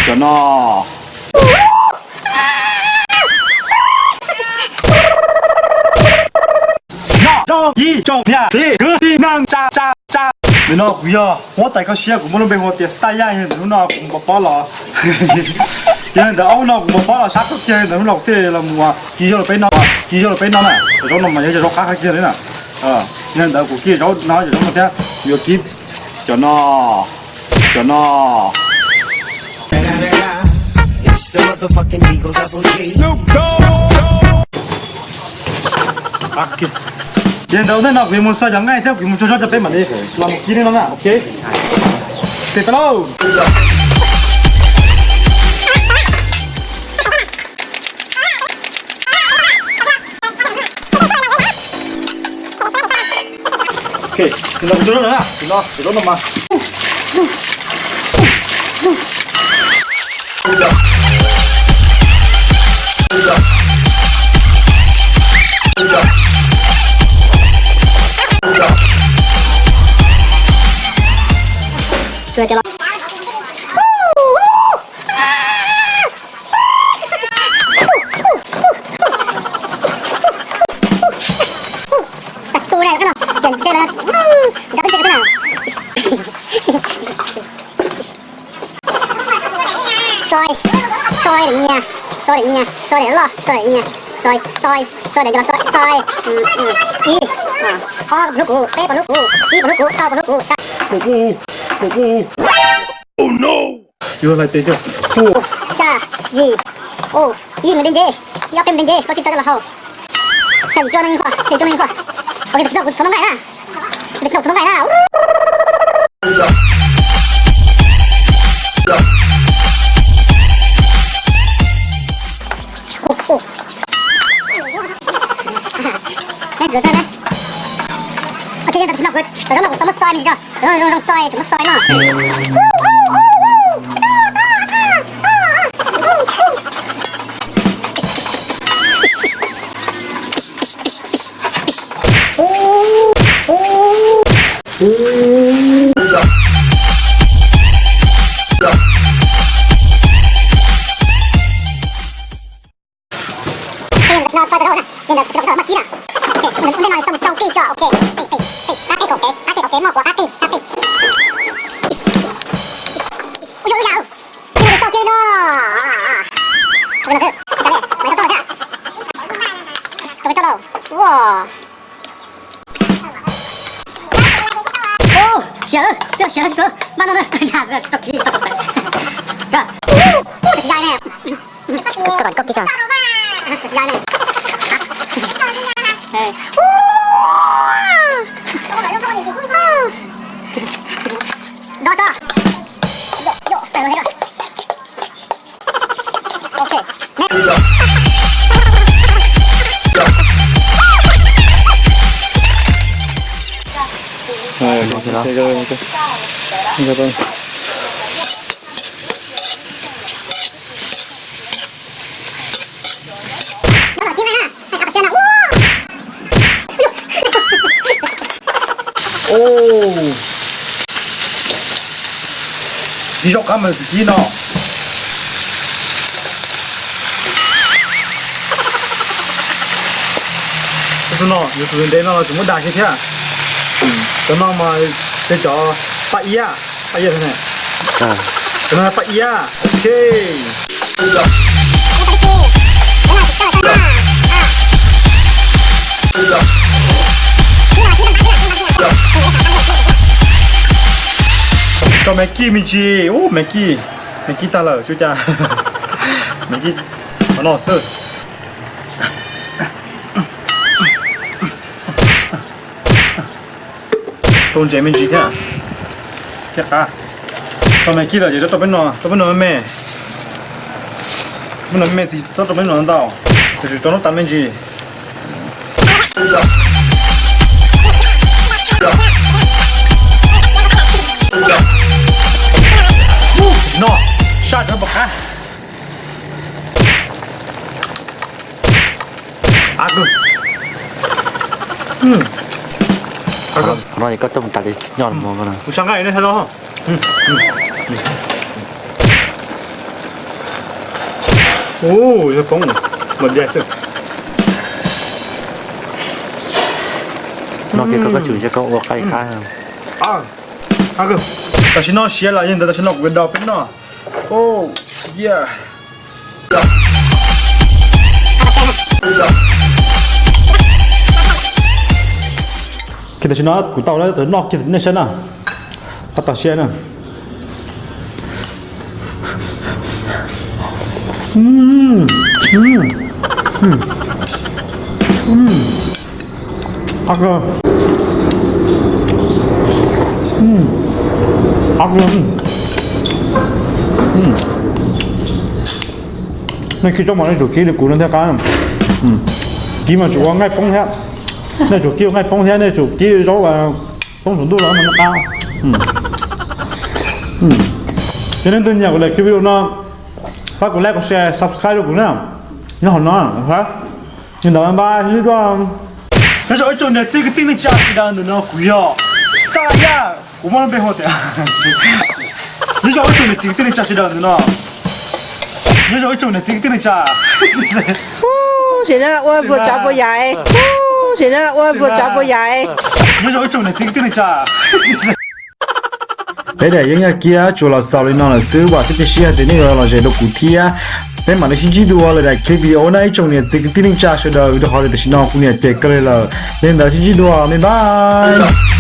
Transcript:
Cov no. Noj zaub ib tsoom niam txiv kwv tij neej tsa tsa. Ntawm no kuv yog huab tais koj siab, kuv muaj lub npe hu tias Style Yaj. Ntawm hnub no kuv mus pov pob los, yog ntawm ob hnub no kuv mus pov pob los sab koj kiag, ntawm hnub no kuv thiaj los mus ua kis yog los peb no, kis yog los peb no na. Cov zaub no mas yog cov zaub qab qab kiag li na. Yog ntawd kuv kis zaub no, cov zaub no thiab, yuav kis cov no, cov no. Yog ntawd ntawm no kuv yuav mus xa cov nqaij thiab kuv yuav mus tso zaub rau peb mam li los mus kis li no na, ok. Tes tau lauj. Ok, tes tau lauj na, tes tau lauj mas. Xoi, xoi lawm nyias, xoi lawm nyias, xoi lawm loj, xoi lawm nyias, xoi, xoi, xoi lawm nyias, xoi, xoi. Ib, ob pov hlub kuv, peb pov hlub kuv, tsib pov hlub kuv, rau pov hlub kuv, xya. Xya, yim, ib, mus de nce, ib ob peb mus de nce, koj tsij tau coj los hau. Xya yim cuaj no yeej khuaj, xya yim cuaj no yeej khuaj. Ok, tam sim no kuv txhoov nqaij na. Tam sim no kuv txhoov nqaij na. Ok, tam sim no kuv, tam sim no kuv tau muab xoi me ntsis tso. Zoo zoo xoi, tseem muab xoi no. Ntawm no txog rau na, ntawm no txog rau maj kib na. Ok, ntawm no txog rau kib tso, ok. Peb, peb, peb, qab peb kaum kev, qab peb kaum kev, muaj quav qab peb, qab peb. Ua yog ua yam, ua yog tau ke no. Tau ke no xwb, tau ke, mas tau tau thiab. Tau ke tau lauj. Ua. Ua, siav, peb siav tsis tau, maj no na, tsis tau kib, tsis tau kib. Koj, koj tsis yaim ne. Koj tsis yaim ne. Dob tso. Ok. Kib zaub qab mas kib no. Tus no, yus tus ntev no los tsis muab dag kiag thiab. Cov no mas yog cov paj iab, paj iab ne. Cov no paj iab, ok. Rau me kij me ntsis, ub, me kij, me kij tag lawm tsis ua cas. Me kij qhov no xwb. Rau ntsev me ntsis thiab, thiab qab. Tau me kij lawm ces rau peb no, rau peb no me me. Peb no me me tsis txhob rau peb no ntau, tiam sis rau nub tas me ntsis. No, saj rau pom qab. Qhov no koj coj mus tas li nyob mus. Kuv saj nqaij nej saib no. Ub, yog poob mas dab xwb. No ces koj, koj tsum ntshe koj ua qab qab. Tam sim no siav lawm, yog ntawd tam sim no kuv yuav daus peb noj. Oh, yeah. Tam sim no kuv tau lawm, noj kiag nej saib na. Qab tau siab na. Nej kib zaub mas nej tsum kib li kuv no thiaj qab. Kib mas tsum ua nqaij poob thiab. Nej tsum kib ua nqaij poob thiab, nej tsum kib zaub poob saum ntuj los mas qab. Yog leej twg nyiam kuv daim clip video no, pab kuv like, kuv share, subscribe rau kuv na. Nyob hauv no, li ntawd npaj ib lub duab. Nyob zoo ib tsoom niam txiv kwv tij neej tsa sawv daws, ntawm no kuv yog Staya, kuv muaj lub npe hu tias, nyob zoo ib tsoom niam txiv kwv tij neej tsa sawv daws ntawm no. Nyob zoo ib tsoom niam txiv kwv tij neej tsa. Sim no ua puas tsav puas yam, sim no ua puas tsav puas yam. Nyob zoo ib tsoom niam txiv kwv tij neej tsa. Peb daim yeeb yaj kiab tsuas los xaus li no lawm xwb, vam thiab cia siab hais tias nej yuav los zem rau kuv thiab. Peb mam li sib ntsib dua lwm daim clip video na ib tsoom niam txiv kwv tij neej tsa sawv daws, rau qhov tias tam sim no kuv niam ces kawg li lawm. Li ntawd sib ntsib dua, bye bye.